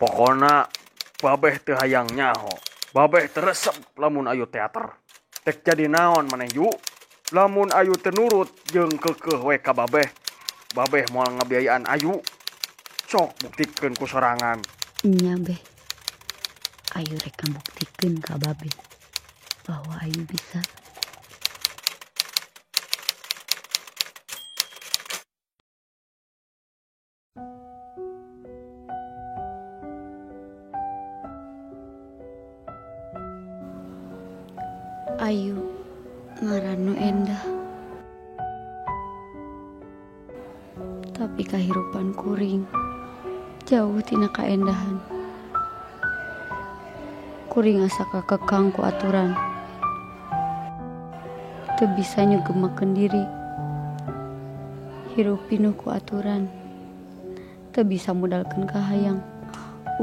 Pokona babeh teu hayang nyaho. Babeh teu resep lamun Ayu teater. Tek jadi naon maneh Yu? Lamun Ayu teu nurut jeung keukeuh we ka babeh, babeh moal ngabiayaan Ayu. Sok buktikeun ku sorangan. Nya beh. Ayu rek ngabuktikeun ka babeh bahwa Ayu bisa. Ayu ngaran nu endah, tapi kahirupan kuring jauh tina kaendahan. Kuring asa kakekang ku aturan, teu bisa nyugemakeun diri. Hirup pinuh ku aturan, teu bisa modalkeun kahayang.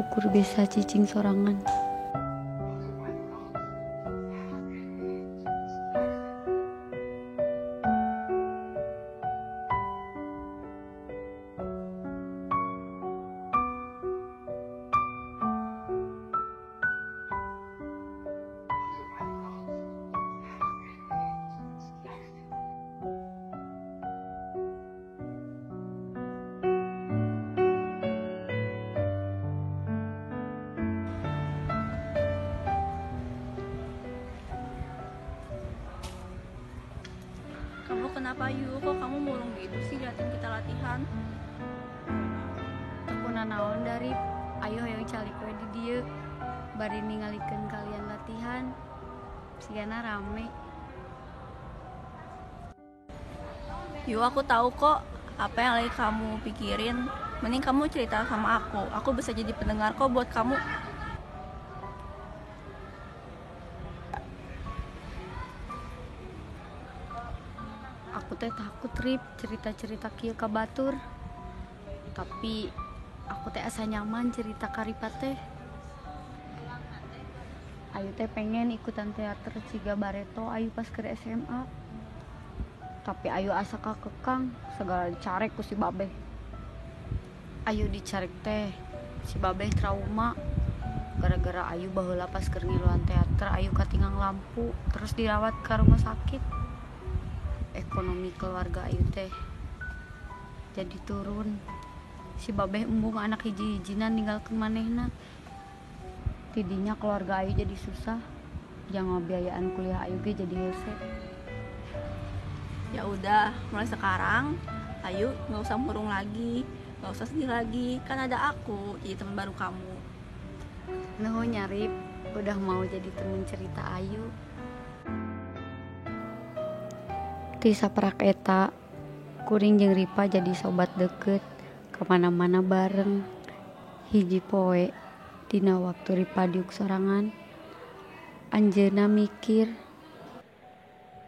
Ukur bisa cicing sorangan. Kamu kenapa Yu? Kok kamu murung gitu sih liatin kita latihan? Teu kunanaon dari Ayu hoyong calik we di dieu. Bari ningalikeun kalian latihan. Sigana rame. Yu, aku tahu kok apa yang lagi kamu pikirin. Mending kamu cerita sama aku. Aku bisa jadi pendengar kok buat kamu. Aku teh takut Rip cerita-cerita kieu ka batur. Tapi aku teh asa nyaman cerita ka Ripa teh. Ayu teh pengen ikutan teater ciga bareto Ayu pas keur SMA. Tapi Ayu asa kakekang segala dicarek ku si babeh. Ayu dicarek teh si babeh trauma. Gara-gara Ayu baheula pas keur ngiluan teater Ayu katingang lampu terus dirawat ke rumah sakit. Ekonomi keluarga Ayu teh jadi turun. Si babeh embung anak hiji-hijinan ninggalkeun manehna. Tidinya keluarga Ayu jadi susah. Jangan biayaan kuliah Ayu ge jadi hese. Ya udah, mulai sekarang Ayu nggak usah murung lagi, nggak usah sedih lagi. Kan ada aku jadi teman baru kamu. Nuhun Nyarip, udah mau jadi teman cerita Ayu. Ti saprak eta, kuring jeung Ripa jadi sobat deket, kemana-mana bareng. Hiji poe, dina waktu Ripa diuk sorangan, anjeunna mikir,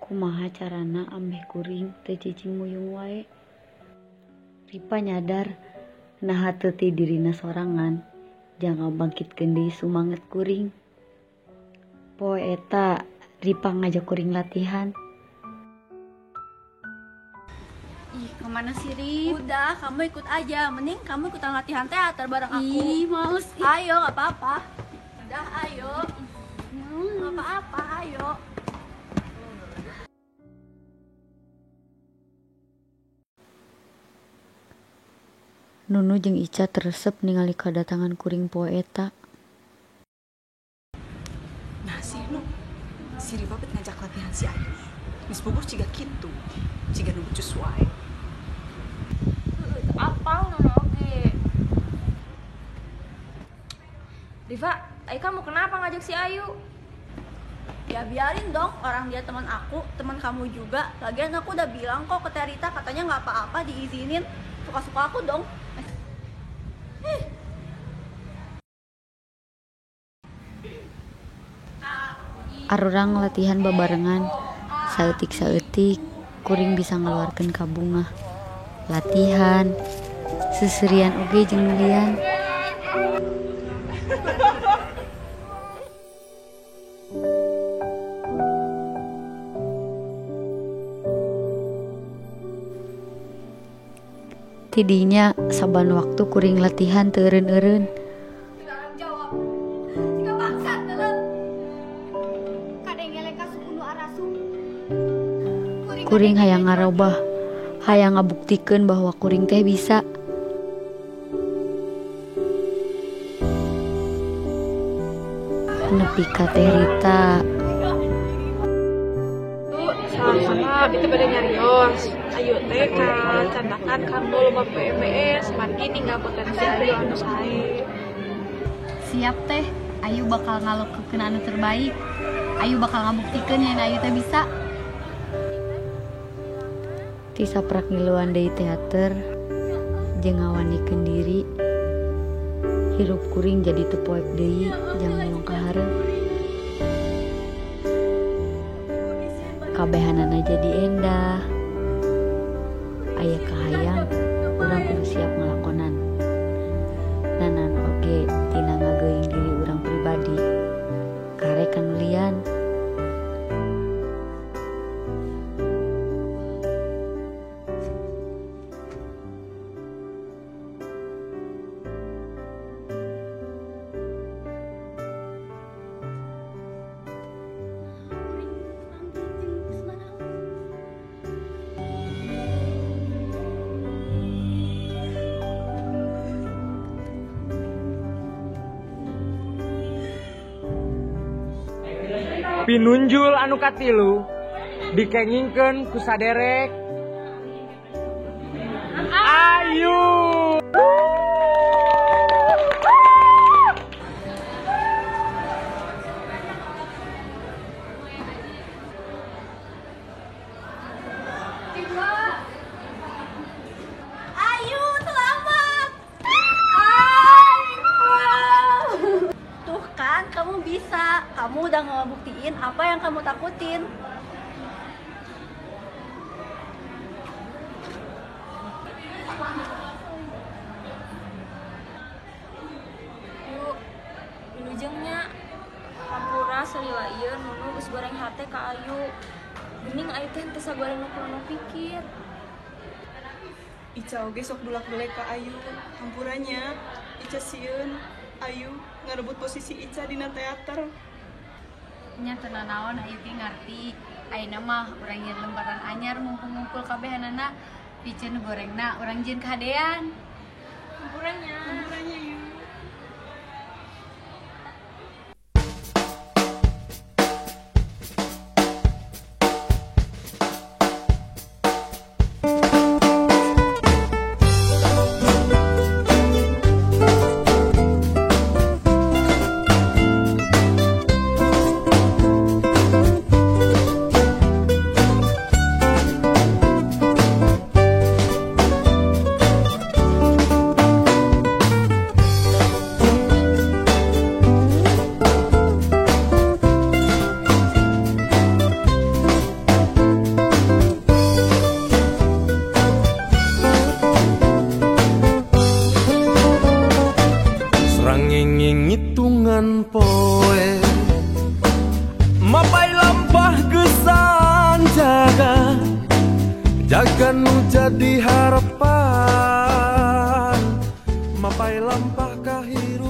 kumaha carana ambeh kuring teu cicing muyung wae. Ripa nyadar, naha teu ti dirina sorangan, jang ngabangkitkeun deui sumanget kuring. Poe eta, Ripa ngajak kuring latihan. Ih, kemana sih, Rip? Udah, kamu ikut aja. Mending kamu ikutan latihan teater bareng aku. Ih, males. Ayo, gak apa-apa. Udah, ayo. Gak apa-apa, ayo. Nunu jeung Ica teresep ningali kadatangan kuring poe eta. Nah, si Nu, si Ripa bet ngajak latihan si Ayu. Geus bubuh ciga kitu, ciga nu becus wae. Apal Nunu oge. Riva, Ayu kamu kenapa ngajak si Ayu? Ya biarin dong, orang dia teman aku, teman kamu juga. Lagian aku udah bilang kok ke Terita, katanya nggak apa-apa diizinin. Suka-suka aku dong. Arurang latihan babarengan. Saeutik-saeutik kuring bisa ngaluarkeun kabungah. Latihan, seserian oge jeung nulian. Tidinya saban waktu kuring latihan teu eureun-eureun. Kuring hayang ngarobah, hayang ngabuktikeun bahwa kuring teh bisa. Nepi ka Teh Rita. Salah-salah itu pada nyarios. Ayu teh ka candakan kanggo lomba PMS, margi ninggal potensi ayu anu sae. Siap teh, Ayu bakal ngalakukeun anu terbaik. Ayu bakal ngabuktikeun yen Ayu teh bisa. Ti saprak ngiluan deui teater jeung ngawanikeun diri, hirup kuring jadi teu poek deui jang mulung ka hareup. Kabehanana jadi endah. Aya kahayang, urang kudu siap ngalakonan. Nanan oge tina ngageuing diri urang pribadi, karek kanu lian. Pinunjul anu katilu dikengingkeun ku saderek Ayu. Ayu, selamat. Ayu. Tuh kan, kamu bisa. Kamu udah ngebuktiin apa yang kamu takutin. Yuk, wilujengnya hampura salila ieu nunu geus goreng hate ka Ayu. Geuning Ayu teh teu sagoreng nu kudu pikir. Ica oge sok dulak-dulek ka Ayu, hampuranya Ica sieun Ayu ngarebut posisi Ica dina teater. Nya teu nanaon Ayu ge ngarti. Ayeuna mah urang nyeun lembaran anyar mumpung ngumpul kabehanana piceun gorengna urang jieun kahadean. Hampuranya. Hampuranya Yu. Ngitungan poe mapai lampah gesan jaga jaga nu jadi harapan mapai lampah kahir.